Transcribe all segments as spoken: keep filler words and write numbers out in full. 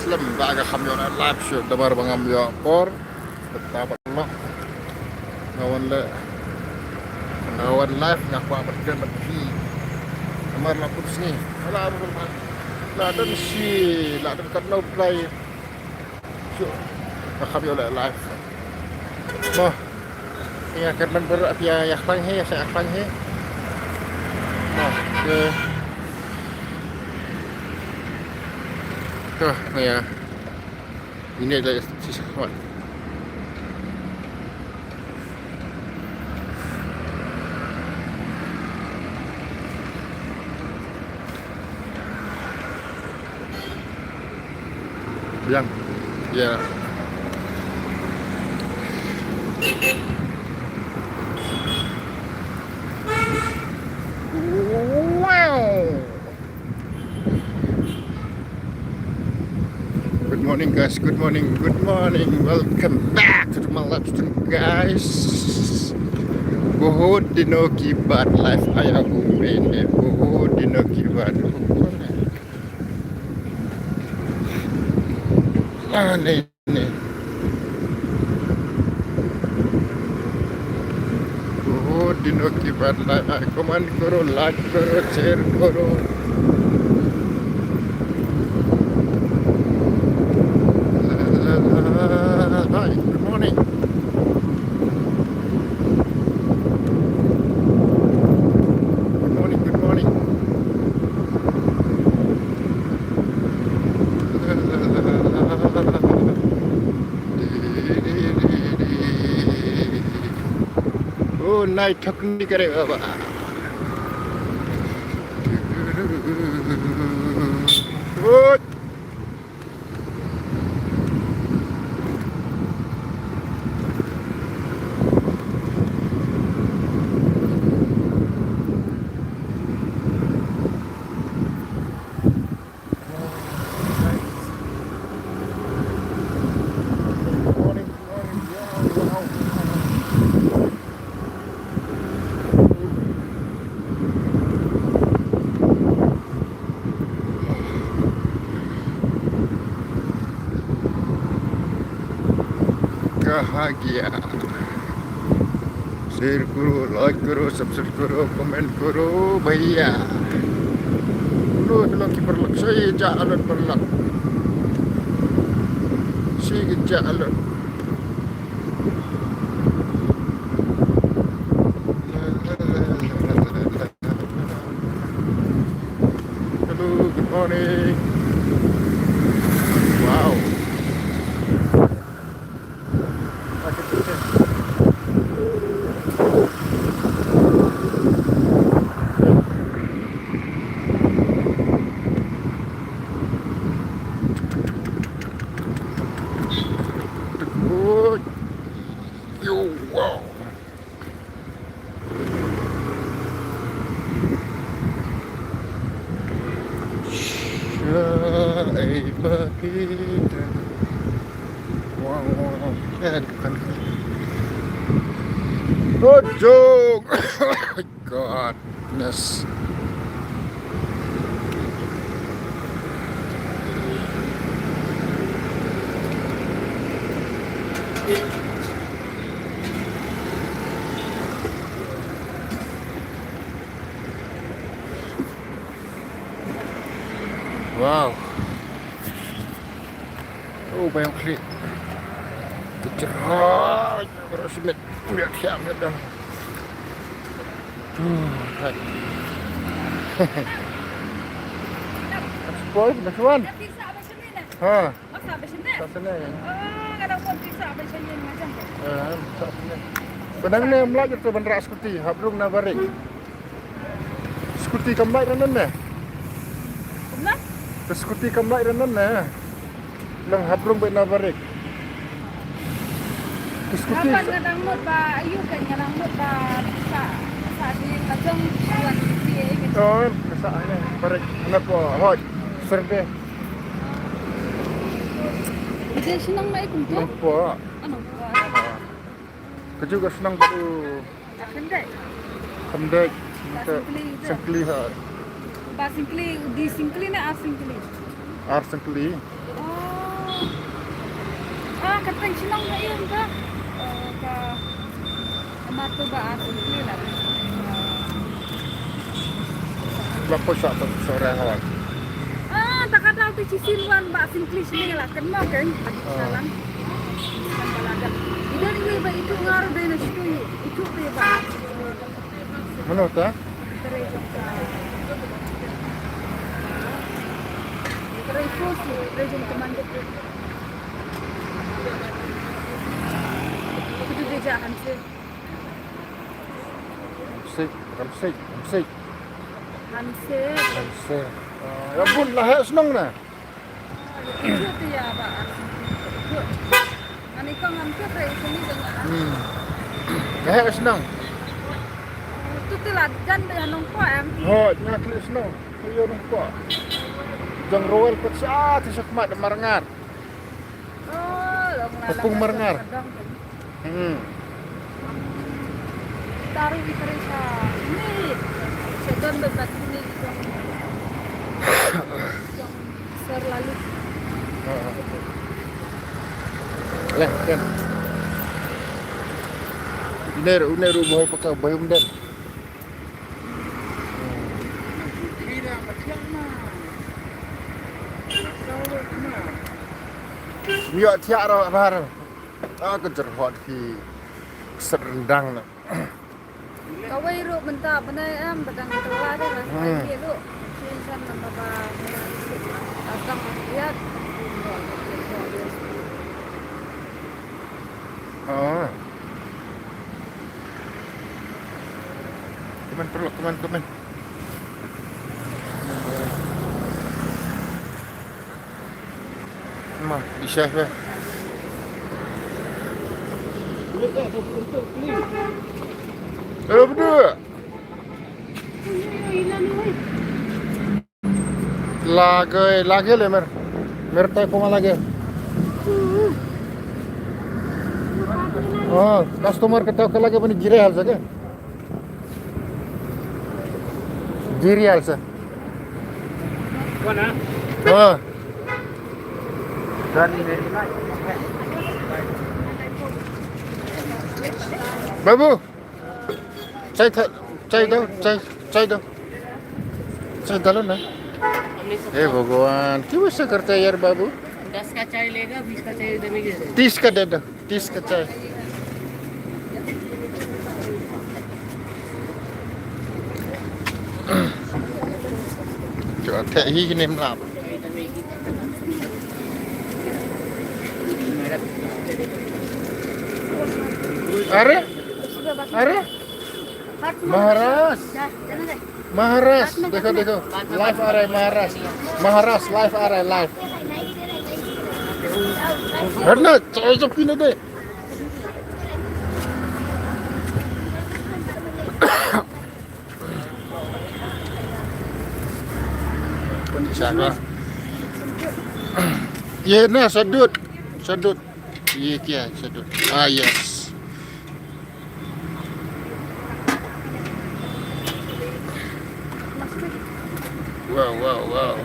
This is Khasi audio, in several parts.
Lem ba nga kham ïoh live show namar ba ngam ïoh por. Bad ta bad noh. Nga wan leh, nga wan live, nga kwah ban kren bad phi. Namar la put sngi. La, la don shi, la don katno play. Shu, nga kham ïoh leh live. Mo. Ïa, kyrmen baroh ïa, ïa khlaiñ hi, ïa sa khlaiñ hi. Mo, ke. To, ïa. Ini dah sisa kuat. Biang. Ya. Wow. Good morning, guys. Good morning. Good morning. Welcome back to my live stream, guys. बहुत दिनों की बाद live आया हूँ मैंने, बहुत दिनों की बाद। आ, नहीं, नहीं। बहुत दिनों की बाद live आया। Comment करो, like करो, share करो। Hi, good morning. Good morning, good morning. Oh, night hok ni kare baba. Oh. कहाँ गया? Share करो, like करो, subscribe करो, comment करो भैया। Lo, lo ki paralok, sha ïa ja alot paralok. Shi ki ja alot. Hello, good morning. Wow. Yo, wow. Oh, joke. Goodness. Wow. Oh, bayang klik. Kecil. Berasmit. Lihat siap, lihat dah. Tuh, hai. Spoil, next one. Ha. Sa sene. Eh, sa sene. Benang ne mlak jatuh bendera skuti, habrung na barik. Skuti kam lait ranan ne? Kumno? Te skuti kam lait ranan ne? Lang habrung bad na barik. Te skuti. Nga dang mut ba ayu kan, nga dang mut ba sa, sa di ka jong wan di e gitu. Oh, ka sa ne barik. Nga po hoj. Serde. Ide sinang mai kumto? Nang po. Ano po? Ka ju ka snang bad u. Khyndai. Khyndai. Ba singkli je. Singkli ha. Ba singkli, di singkli ne ar singkli? Ar singkli. Oh. Ah, ka teng shnong ka ïa ka. Eh, ka matu ba ar sentri lah. Ba ko sa to sore hawal. Ah, ta ka dal ti chisin wan ba sentri sini lah kan ma kan. Ah. Salam. Kan balaga. Ida ni ba itu ngar dai na situ itu ti ba. Mano ta? Ramsik, ramsik, ramsik. Ramsik. Ah, ya bun lah, eh, senang na. Itu tu ya, Pak. Itu. Ani kong am ke pre itu ni dengan. Hmm. Dah, eh, senang. Itu tu lah jan dia nongko em. Oh, nak klik senang. Ayo nongko. Jang roel pecah tu sekmat marngar. Oh, long la. Tepung la marngar. Kadang tu. Hmm. Taruh di kereta. Ni. Sedang debat ini. Selalu. Leh, kan. Iner, iner ruh bahai pakau, bahai umdan. Mio thiah ro bahar. Ah, ka jerhot ki set rendang na. Kawei ruh mynta bnai em, badang kylla de, hmm, kawei ruh. Shin san namba ba, datang lihat. Oh. Come on, bro, come on, come on. Ma, isha fe. Eh, betul. Lage, lage le mer. Mer tai poma lage. Oh, customer kata ke lage bani jire hal sake. Jiri also. Kona? Oh. Babu. Chai tha, chai do, chai, chai do. Chai dalo na. हे भगवान, क्यों ऐसा करता है यार बाबू? दस का चाय लेगा, बीस का चाय देने के लिए। तीस का दे दो। तीस का चाय। Cho thẻ hi cái nem lạp. अरे, अरे, महाराज। महाराज, देखो, देखो, live आ रहा है महाराज। महाराज, live आ रहा है, live। हटना, चाय तो पीने दे। ये ना, सदूत, सदूत। ये क्या है, सदूत? Ah, yes. Wow, wow, wow.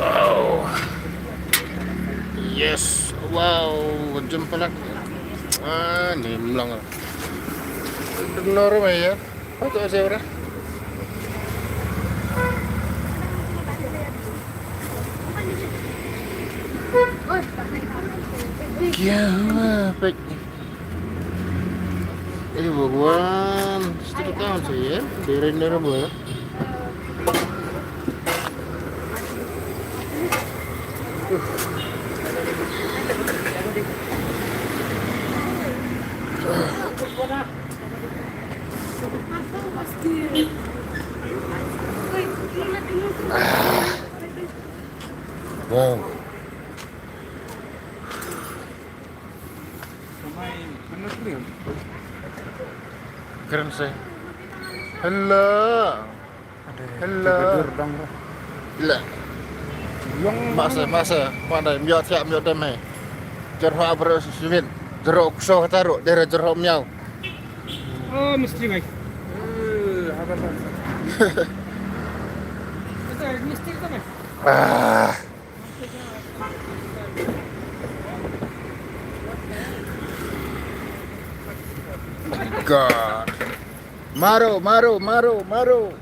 Wow. Yes, wow, jempolak. Ah, ni melong. Normal ya. Patut saya orang. Kya hua, pek? Eh, भगवान, स्थिति कहाँ से है? तेरे नरम है। Wow. Keren sih. Hello. Hello. Hello. Masa, masa. Mana, myo thiah, myo dem hai. Jerhok bro simin. Jerhok kso kata ro, dera jerhok miau. Oh, mistri mai. Eh, apa tak? Betul, mistri tu mai. Ah. God. Maro, maro, maro, maro.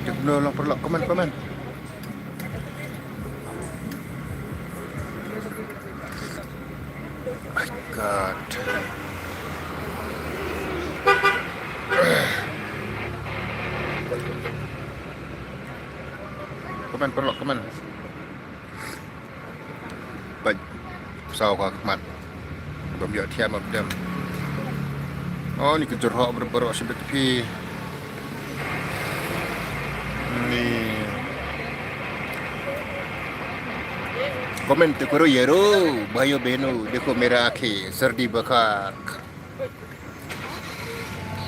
Jom, long paralok, come on, come on. My God. Come on, paralok, come on. Bad saw ka khmat. Bym ïoh thiah bym dem. Oh, ni ka jyrhoh baroh baroh sha bad phi. Ni. Comment te koro yero, bhaiyo beno, dekho mera akhi, sardi bukhar,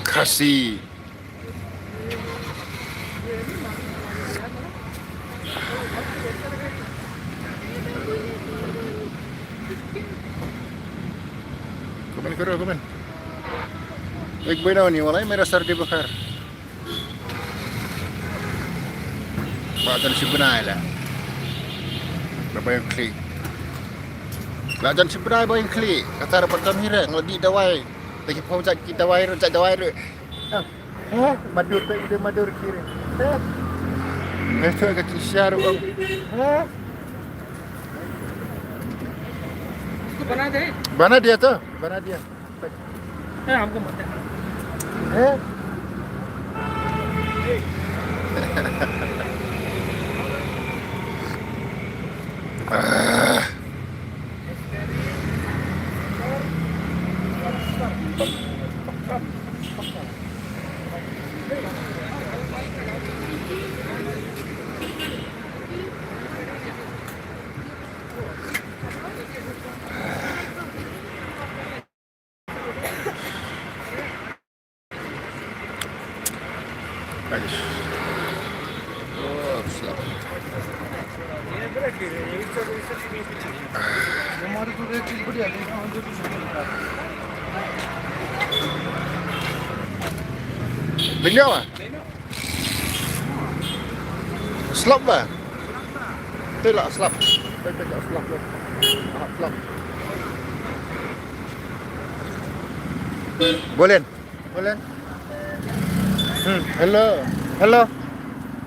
khasi. Comment koro, comment. Ek bhai na ni wala, mera sardi bukhar. Ba jan shi bnai la. Ba jan shi bnai ba jan khlieh. Kata ra pat kam hi re, nga la dih dawai. Te ki phaw jait ki dawai ruh, jait dawai ruh. Eh, madur te ide madur kiri. Eh. Eh, tu ka chisya ruh. Eh. Bana dia tu, bana dia. Eh, हमको मत दे। हैं? Bynta ba? Slap ba? Te la slap. Te te la slap lo. Slap. Bolen. Bolen. Hmm, hello. Hello.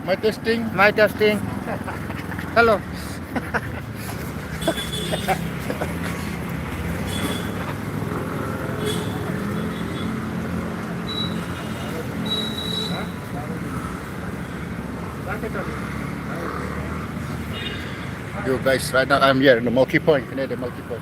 My testing. My testing. Hello. Yo guys, right now I'm here in the Mawkyrwat. Kane the Mawkyrwat.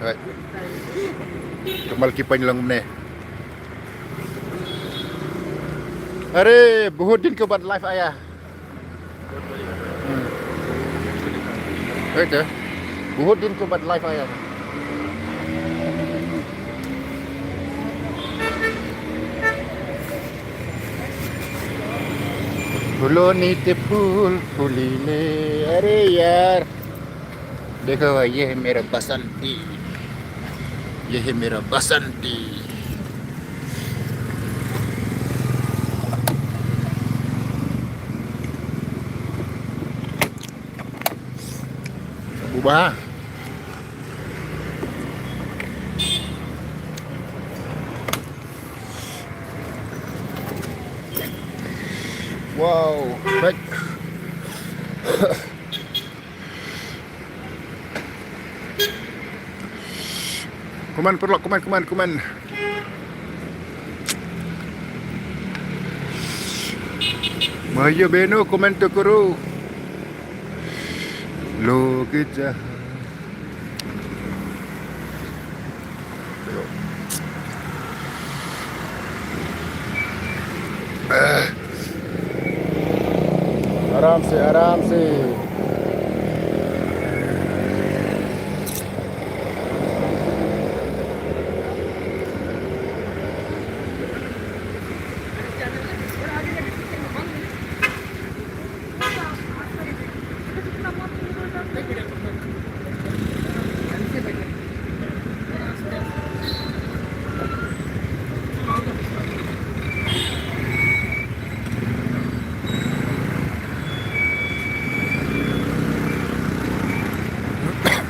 Right. Kamal ki pynlong ne. Are, bahut din ke bad live aya. Hmm. Right, eh? Bahut din ke bad live aya. फूलों ने ते फूल फूली ने, अरे यार। देखो भाई, ये है मेरा बसंती, ये है मेरा बसंती। Buba. Wow, baik. Kuman, paralok, kuman, kuman, kuman. Mayo beno, kuman tukuru. Lo kita. Ah. आराम से, आराम से।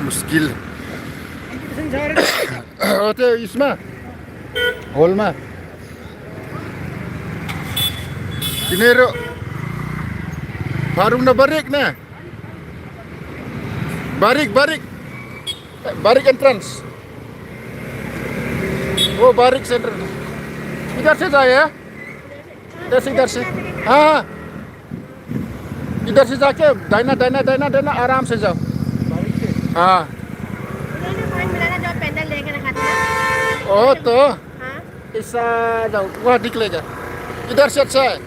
मुश्किल। होते इसमें, हॉल में। Ini ro. Baru na barik na. Barik, barik. Barik entrance. वो बारीक से एंट्रेंस। इधर से जाए, इधर से, इधर से। हाँ, हाँ। इधर से जाके दाहिना, दाहिना, दाहिना, दाहिना, आराम से जाओ। हाँ। उन्होंने पॉइंट मिला ना, जो पैदल लेके रखा था ना। ओ तो। हाँ। ऐसा जाओ, वहाँ निकलेगा। इधर से अच्छा है।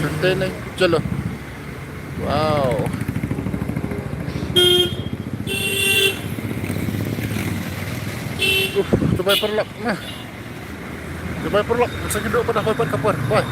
सकते नहीं, चलो। Wow. Uf, to bai paralok. To bai paralok. Sa kidu pada koi pat kapor. Bai.